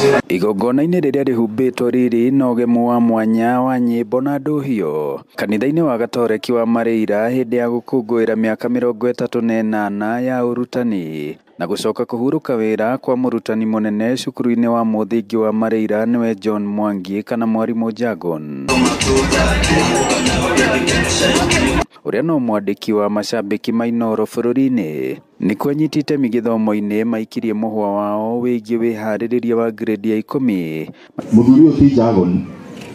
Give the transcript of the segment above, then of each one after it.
Igongona-inĩ rĩrĩa rĩhumbĩtwo riri na ũgemu wa mwanya wa nyĩmbo na ndũhiũ kanitha-inĩ wa Gatoreki wa Mareira hĩndĩ ya gũkũngũĩra mĩaka 38 ya ũrutani na gũcoka kũhurũka wĩra kwa mũrutani mũnene cukuru-inĩ wa mũthingi wa Mareira nĩwe John Mwangi kana Mwarimũ Jargon, ũrĩa no mwandĩki wa macambĩki ma Inooro bũrũri-inĩ nĩkuo anyiti itemi gĩthomo-inĩ maikirie mũhwa wao wĩgiĩ wĩharĩrĩria wa grade ya 10. Mũthuri ũyũ ti Jargon,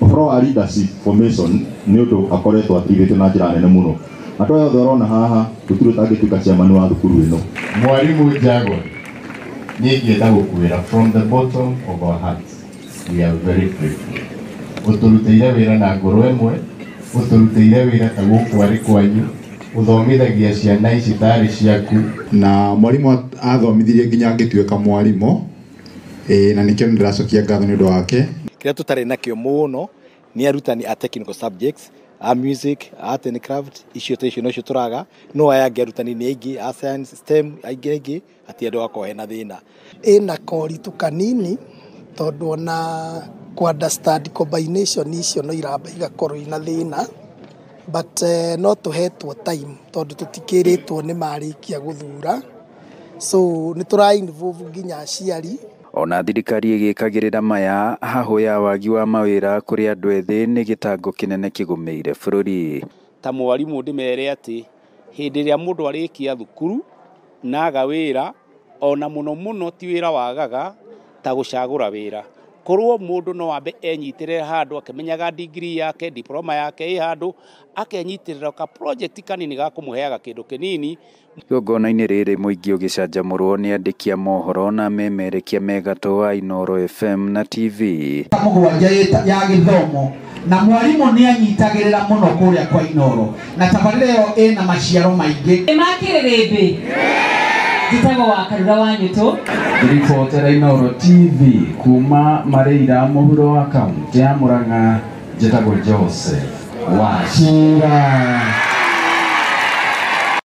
ũhoro wa leadership formation nĩ ũndũ akoretwo ateithĩtie na njĩra nene mũno. Andũ aya othe ũrona haha gũtirĩ ũtangĩtuĩka chairman wa thukuru ĩno. Mwarimu Jargon, niĩ ingĩenda gũkwĩra from the bottom of our hearts we are very grateful. Ũtũrutĩire wĩra na ngoro ĩmwe, ũtũrutĩire wĩra ta gũkũ arĩ kwanyu, ũthomithagia ciana ici tarĩ ciaku. Na mwarimu athomithirie nginya ngĩtuĩka mwarimũ, na nĩkĩo nĩndĩracokia ngatho nĩ ũndũ wake. Kĩrĩa tũtarĩ nakĩo mũno nĩ arutani a technical subjects, a music, art and craft, icio ta icio nocio tũraga, no aya angĩ arutani nĩ aingĩ, a science, STEM aingĩ aingĩ, hatirĩ andũ gakorwo hena thĩna. Ĩna koritũ kanini tondũ ona ku understand combination icio no iramba igakorwo ina thĩna, but no tũhetwo time tondũ tũtikĩrĩtwo nĩ marĩkia gũthura, so nĩ tũra involve nginya aciari. Ona thirikari ĩgĩkagĩrĩra maya hahũ ya wagi wa mawĩra kũrĩ andũ ethĩ nĩ gĩtango kĩnene kĩgũmĩire bũrũri. Ta mwarimũ ndĩmere atĩ hĩndĩ ĩrĩa mũndũ arĩkia thukuru na aga wĩra, ona mũno mũno ti wĩra wagaga ta gũcagũra wĩra. Korwo mũndũ no ambe enyitĩrĩre handũ akĩmenyaga degree yake, diploma yake ĩ handũ, akenyitĩrĩra ka project kanini ga kũmũheaga kĩndũ kĩnini. Igongona-inĩ rĩrĩ mũingĩ ũgĩcanjamũrwo nĩ andĩki a mohoro na memerekia megatũ a Inooro FM na TV. Mũgwanja ya gĩthomo na mwarimũ nĩ anyitagĩrĩra mũno kũrĩa kwa Inooro na tabarĩra ĩyo ĩna maciaro maingĩ. Makĩrĩrĩmbĩ njĩtagwo wa Karura wa Nyũtũ. Ribotera Inooro TV kuma Mareira mũhuro wa kaunti ya Murang'a, njĩtagwo Joseph Wachira.